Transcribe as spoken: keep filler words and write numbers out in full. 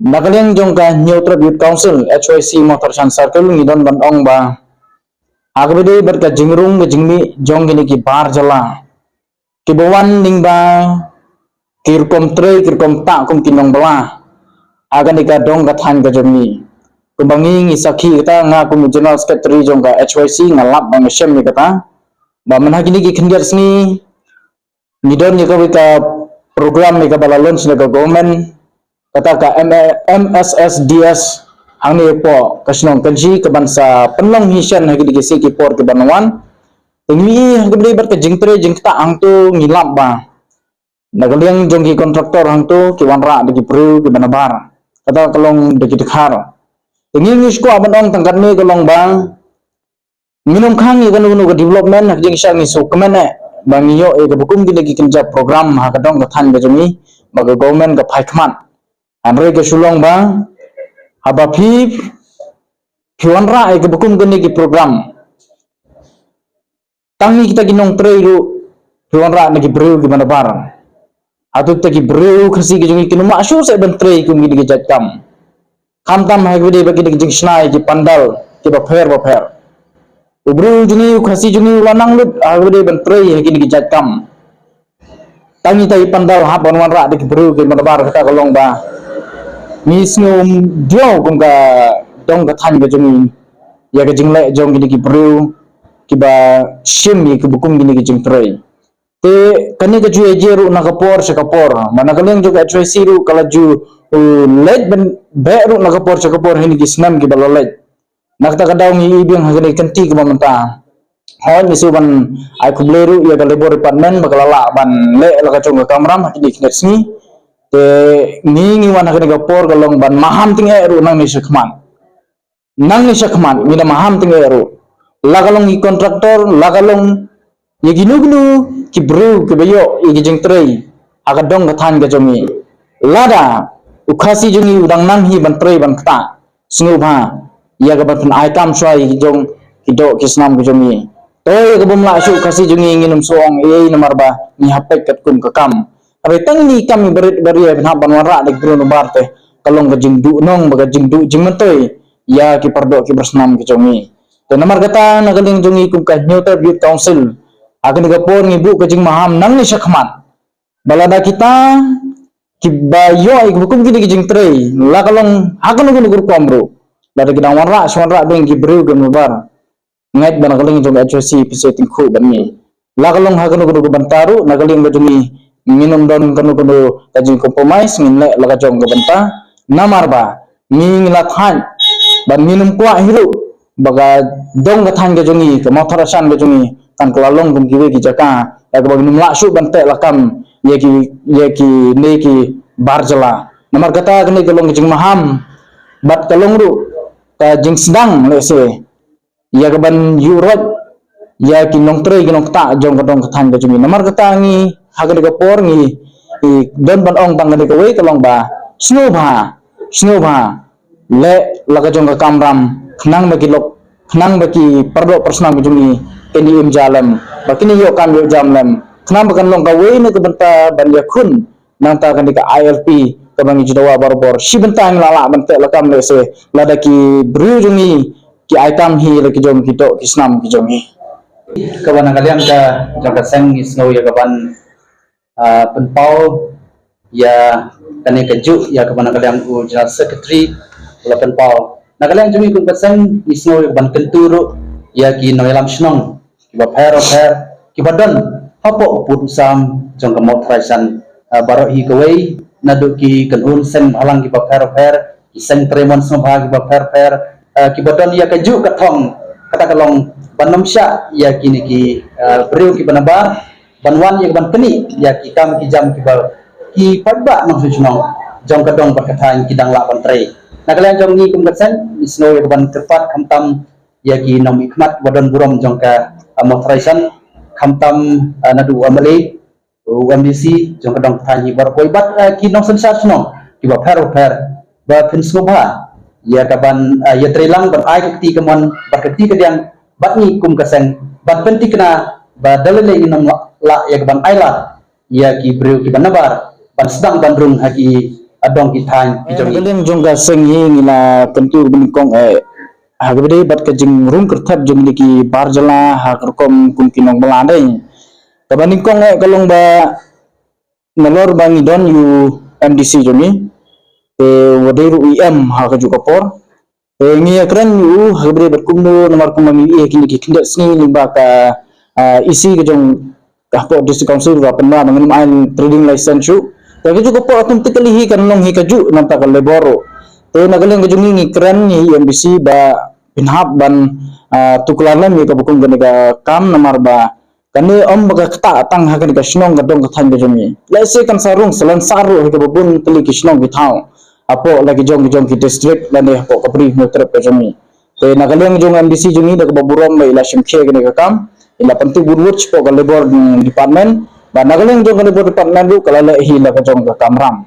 Na ka liang jong ka Hynñiewtrep Youth Council, H Y C Mawthadraishan Circle, ngi don ban ong ba ha kaba ïadei bad ka jingrung ka jingmih jong kine ki bar jylla kiba wan lyngba ki rukom trei, ki rukom ktah kum ki nongbylla ha kane ka dong ka thaiñ ka jong ngi. Kumba ngi ngi sakhi kata, nga kum u General Secretary jong ka H Y C nga lap ba nga shem ïa kata. Ba man ha kine ki khyndiat sngi ngi don ïa kawei ka program ïa kaba la launch na ka government, kata ka M-, M S S D S, hangne hapoh ka shnong Kynshi, kaban sa pynlong hi shen ha kine ki sngi ki por kiban wan. Te ngi ha kaba ïadei bad ka jingtrei jingktah hangto ngi lap ba na ka liang jong ki contractor hangto ki wanrah da ki briew kiba nabar, kata ka long da ki dkhar. Te ngi ngi shu kwah ban ong tang katne ka long ba ngin ym khang ïa kano kano ka development ha ka jingshisha, ngi sngewkmen eh ba ngi ïoh ïa kaba kum kine ki kynja program ha ka dong ka thaiñ ka jong ngi, ba ka government ka phai khmat. Hynrei ka shu long ba haba phi phi wanrah ïa kaba kum kine ki program, tang ngi kita ki nongtrei ruh phi wanrah na ki briew kiba nabar. Hato kita ki briew Khasi ki jong ngi kin ym lah shuh seh ban trei kum kine ki jait kam, khamtam ha kaba ïadei bad kine ki jingshna ïa ki pandal kiba pher ba pher. U briew jong ngi, u Khasi jong ngi u la nang lut ha kaba ïadei ban trei ha kine ki jait kam. Tang ïa kita ki pandal hap ban wanrah da ki briew kiba nabar, kata ka long ba ngi sngew diaw kum ka dong ka thaiñ ka jong ngi ïa ka jingleh jong kine ki briew kiba shim ïa kaba kum kine ki jingtrei. Te kane ka ju ïa jia ruh na ka por sha ka por, ba na ka liang jong ka H Y C ruh ka la ju, uh, leit ban beh ruh na ka por sha ka por ha kine ki snem kiba la leit. Na kata ka daw ngi i biang ha kane ka kynti kaba mynta. Hooid, ngi shu ban ai khublei ruh ïa ka Labour Department ba ka la lah ban leh la ka jong ka kamram ha kine ki khyndiat sngi. Te ngi ngi wan ha kane ka por ka long ban maham tyngeh ruh nangne shakhmat. Nangne shakhmat ngi da maham tyngeh ruh, la ka long ki contractor, la ka long ïa kino kino ki briew kiba ïoh ïa ki jingtrei ha ka dong ka thaiñ ka jong ngi. Lada u Khasi jong ngi u dang nang hi ban trei ban ktah, sngewbha ïa ka ban pyn-ai kam shuwa ïa ki jong ki doh ki snam ki jong ngi. To ïa ka bym lah shuh u Khasi jong ngi, ngin ym shu ong ei ei namar ba ngi hap peit katkum ka kam. Hynrei tang kine ki kam barit baria ban hap ban wanrah da ki briew nabar te ka long ka jingduhnong bad ka jingduh jingmyntoi ïa ki pardoh ki parsnam ki jong ngi. Te namar kata na ka liang jong ngi kum ka Hynñiewtrep Youth Council, ha kane ka por ngi buh ka jingmaham nangne shakhmat ba lada kita kiba ïoh ïa kiba kum kine ki jingtrei, la ka long ha kano kano ka rukom ruh, lada ki dang wanrah shu wanrah biang ki briew kiba nabar, ngeit ba na ka liang jong ka H Y C phi sa tyngkhuh bad ngi. La ka long ha kano kano ka bynta ruh, na ka liang ka jong ngi ngin ym don kano kano ka jingcompromise, ngin leh la ka jong ka bynta. Namar ba ngi ngi la thait bad ngin ym kwah hi ruh ba ka dong ka thaiñ ka jong ngi, ka Mawthadraishan ka jong ngi kan kylla long kum kiwei ki jaka ïa kaba ngin ym lah shuh ban teh lakam ïa ki, ïa kine ki bar jylla. Namar kata kane ka long ka jingmaham bad ka long ruh ka jingsdang lehse ïa kaban ïuh roit ïa ki nongtrei ki nongktah jong ka dong ka thaiñ ka jong ngi. Namar kata ngi ha kane ka por ngi, ngi don ban ong tang kane kawei ka long ba sngewbha, sngewbha leh la ka jong ka kamram khnang ba ki lok, khnang ba ki pardoh parsnam ki jong ngi kin ïa im ja lem, ba kin ïoh kam ïoh jam lem, khnang ba kan long kawei na ka bynta ban ïakhun nangta kane ka I L P kaba ngi ju dawa barabor. Shi bynta ngi la lah ban teh lakam lehse lada ki briew jong ngi ki ai kam hi la ki jong ki doh ki snam ki jong ngi. Kaba na ka liang ka jong ka seng ngi sngew ïa kaban, ah, pynpaw ïa kane kajuh ïa kaba na ka liang u General Secretary u la pynpaw. Na ka liang jong ngi kum ka seng ngi sngew ïa kaban kyntu ruh ïa ki nongïalam shnong kiba pher ba pher kiba don hapoh u pud u sam jong ka Mawthadraishan, ah, baroh hi kawei, naduh ki kynhun seng bhalang kiba pher ba pher, ki seng trei mon sngewbha kiba pher ba pher, ah, kiba don ïa kajuh ka thong, kata ka long ban ym shah ïa kine ki, ah, briew kiba nabar ban wan ïa kaban pyni ïa ki kam ki jam kiba ki paidbah nongshong shnong jong ka dong bad ka thaiñ ki dang lah ban trei. Na ka liang jong ngi kum ka seng ngi sngew ïa kaban kyrpad khamtam ïa ki nongmihkhmat ba don burom jong ka, ah, Mawthadraishan, khamtam, ah, naduh u M L A, u M D C jong ka dong ka thaiñ hi baroh kawei bad, ah, ki nongsynshar shnong kiba pher ba pher ba phin sngewbha ïa kaban, ah, ïatreilang ban ai ka kti kamon bad ka kti kadiang bad ngi kum ka seng ban pynthikna ba da lei lei ngin ym lah ïa kaban ailad ïa ki briew kiba nabar ban sdang ban rung ha ki, ka dong ki thaiñ ki jong ngi. Ka liang jong ka seng hi ngi la kyntu kaba nyngkong eh ha kaba dei bad ka jingrung kyrthat jong ngi ki bar jylla ha ka rukom kum ki nongbylla dei. Kaba nyngkong eh ka long ba nalor ba ngi don ïa u M D C jong ngi, te u dei ruh u E M ha kajuh ka por. Te ngi ïakren ïa u ha kaba dei bad kumno namar kumba ngi ïohi ha kine ki khyndiat sngi lyngba ka E C ka jong ka hapoh District Council ba pynbna ba ngim ai trading license shuh. Te kajuh ka por automatically hi kan long hi kajuh namar ka labor ruh. Te na ka liang ka jong ngi ngi kren ïa u M D C ba pynhap ban tuklar lem ïa kaba kum kane ka kam namar ba kane ym ba ka ktah tang ha kane ka shnong ka dong ka thaiñ ka jong ngi. Lehse kan sa rung sa lan sa ruh ha kaba bun tylli ki shnong ki thaw hapoh la ki jong ki jong ki district lane hapoh ka Bri Hynñiewtrep ka jong ngi. Te na ka liang jong M D C jong ngi da kaba burom ba i la shim khia kane ka kam, i la pyntip wut wut shapoh ka Labour Department, ba na ka liang jong ka Labour Department ruh ka la leh hi la ka jong ka kamram.